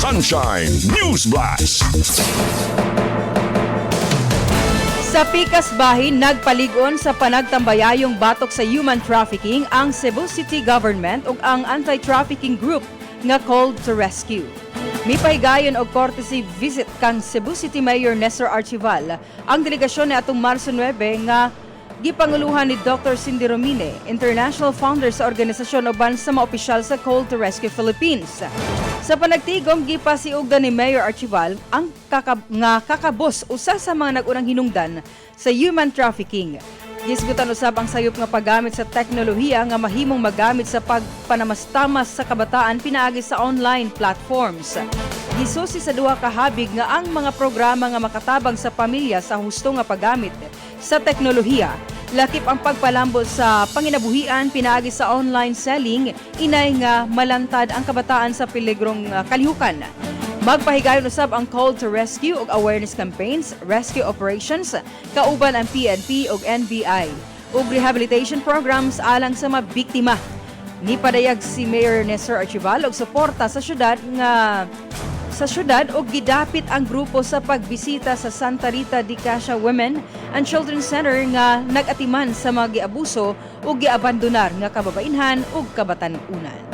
Sunshine News Blast. Sa pikas bahin, nagpalig-on sa panagtambayayong batok sa human trafficking ang Cebu City Government ug ang anti-trafficking group nga Called to Rescue. Mipahigayon og courtesy visit kang Cebu City Mayor Nestor Archival ang delegasyon ni atong Marso 9 nga gipanguluhan ni Dr. Cindy Romine, international founder sa organisasyon uban sa mga opisyal sa Call to Rescue Philippines. Sa panagtigom, gipasiugdan ni Mayor Archival ang nga kakabos usa sa mga nag-unang hinungdan sa human trafficking. Gisgutan usab ang sayop nga paggamit sa teknolohiya nga mahimong magamit sa pagpanamastamas sa kabataan pinaagi sa online platforms. Gisusi sa duha ka habig nga ang mga programa nga makatabang sa pamilya sa husto nga paggamit sa teknolohiya, lakip ang pagpalambot sa panginabuhian pinaagi sa online selling, inay nga malantad ang kabataan sa peligrong kalihukan. Magpahigayon usab ang Call to Rescue ug awareness campaigns, rescue operations, kauban ang PNP ug NBI ug rehabilitation programs alang sa mga biktima. Nipadayag si Mayor Nestor Archival og suporta sa syudad og gidapit ang grupo sa pagbisita sa Santa Rita de Cascia Women and Children's Center nga nag-atiman sa mga giabuso ug giabandonar nga kababainhan ug kabatan-unan.